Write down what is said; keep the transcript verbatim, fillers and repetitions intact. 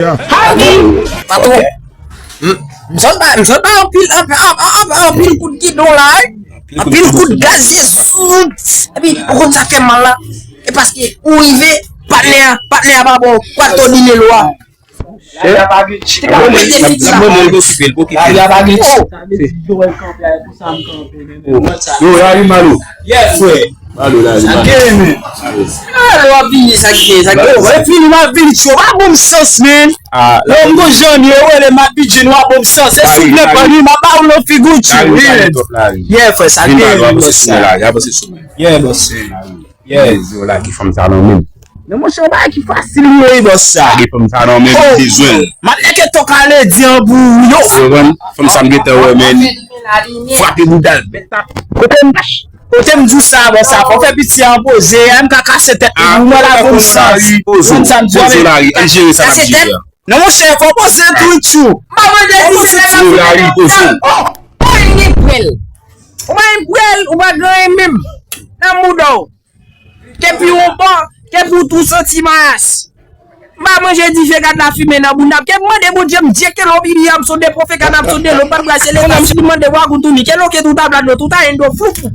Patwon, m sot ba, m sot ba anpil, anpil, anpil, anpil kout gidon la, wi. Anpil kout gaz, Jezi. Epi, ou konn sa k fè m mal la? E paske ou rive, patnè a, patnè a pa ba w, kwa to di Nelo a. Te ka mete figi la. Lari a pa gen chita. Sa vle di Joel kanpe a, e pou sa m kanpe, men, men, mwen sa. Yo, Lari malo. Yes, frè. Malo, Lari malo. Sa gen, men. Lari w ap vini, sa gen, sa gen. Yo, e fini, m ap vini, tchou. Pa ban m chans, men. Lè m gon jan m ye, w rele m ap bidjin, w ap ban m chans. Se souple pa li, m ap ba w nan figi w, tchou. Yeah, frè, sa gen, men, bòs. Yeah, bòs. Yeah. Yo, Lari, fanm sa non, men. Men monchè, yon bagay ki fasil li ye, bòs sa. Lage fanm sa non, men m bezwen l. Matnè ke to kale di an pou ou yo. Ou konprann? Fanm sa m gentan wè, men. Frape bouda l. Kote m, kote m di w sa, bòs sa. Fò fè piti an poze. M ka kase tèt li. Ou mwen la konn sa. Fanm sa m di w, men. Poze w, Lari. Ann jere sa n ap jere a. Non, monchè, fò poze l tou, tchou. M pa mande di se lè m ap fini. Lari, poze w. Ou pa gen prèl. Ou pa gen prèl, ou pa gen anyen menm. Nan mouda w. Ke pi w bon, ke pi w tou santi mayas. M pa manje dife gad lafimen nan bounda. Ke m mande Bondye, m Dye ke lò bibi a m sonde, pwofe gad ap sonde, lò pa m brase leta si m mande wa goutouni. Ke lò ke tout a blad lò, tout a endo, foufou.